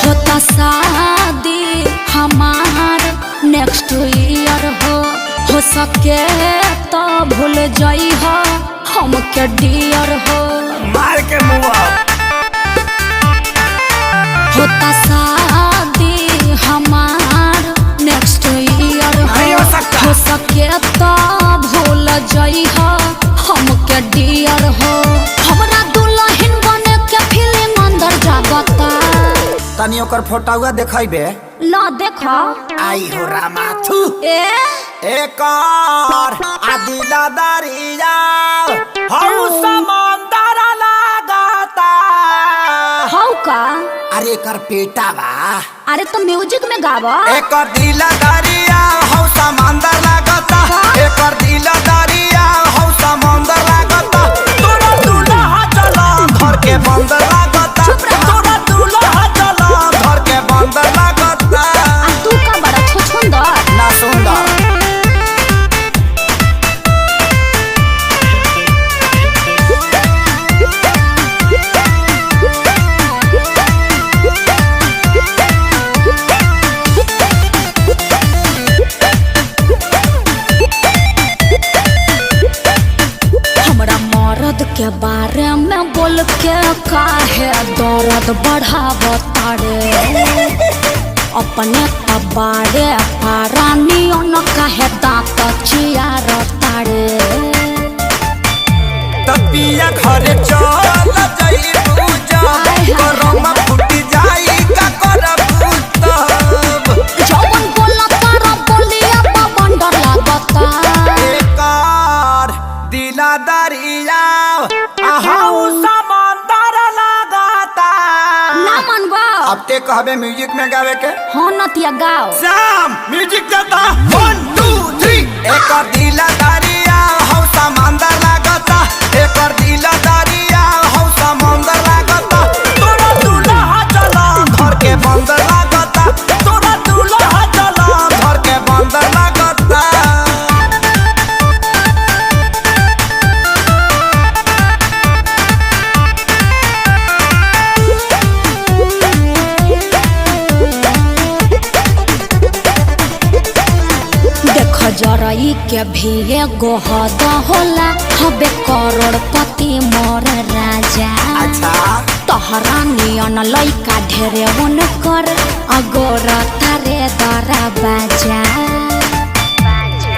होता शादी हमार नेक्स्ट ईयर हो सके तो भूल जाई हो हमके डियर हो। मार के मुआ होता शादी हमार नेक्स्ट ईयर नहीं हो सकता। हो सके तो भूल जाई हो हमके डियर हो। हमरा दुल्हन बने के फीलिंग अंदर जागता। तनी ओकर फोटोआ देखैबे। ला देखो। आई हो रामा थू। ए एकर आदिला दरिया हौ समंदर लागता। हौ का? अरे एकर पेटा बा। अरे तो म्यूजिक में गावा। एकर दिला दरिया हौ समंदर लागता। एकर दिला दरिया हौ समंदर लागता। तोरा दुल्हा चला घर के बंदर लागता। तोरा दुल्हा चला घर के बंदर लागता। आ तू का बड़ा छुछुंदर। ना सुंदर। हमरा मर्द के बारे में बोल के काहे दर्द बढ़ावता रे। अपने तबारे पारानियो न काहे दांत चियारता रे। तपिया घरे चल जाई पूजा करम फूटी जाई का करब तब। जवन बोला तारा बोलिया बंडर लागता। एकर दिला दरिया आहू समंदर लागता। ना मनवा। अब ते कहबे म्यूजिक में गावे के। हाँ नतिया गाओ। श्याम म्यूजिक देता 1 2 3। एकर दिला दरिया हौ समंदर लागता। एकर दिला दरिया हौ समंदर लागता। तोरा दुल्हा चला घर के बंदर लागता। तोरा दुल्हा चला घर के बंदर लागता। देख जरई के भी एगो हद होला। हबे करोड़पति मोर राजा। अच्छा। तोहरा नियन लइका ढेरे उनकर अगोर तारे दरा बाजा।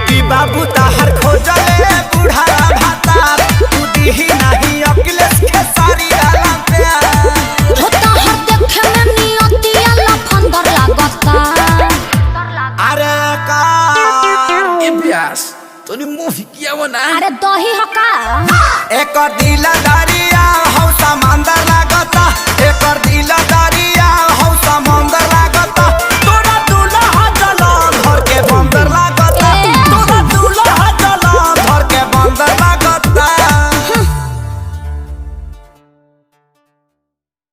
कि बाबू ताहर खोजले बूढ़ा भातार तू दीही नहीं अखिलेश खेसारी वाला प्यार। हो तोहर देखे में नियतिया लफंदर लागता। अरे का ए प्यास तोनी मुंह किया वो ना। अरे दही हो का? एकर दिला दरिया हौ समंदर लागता। एकर दिला दरिया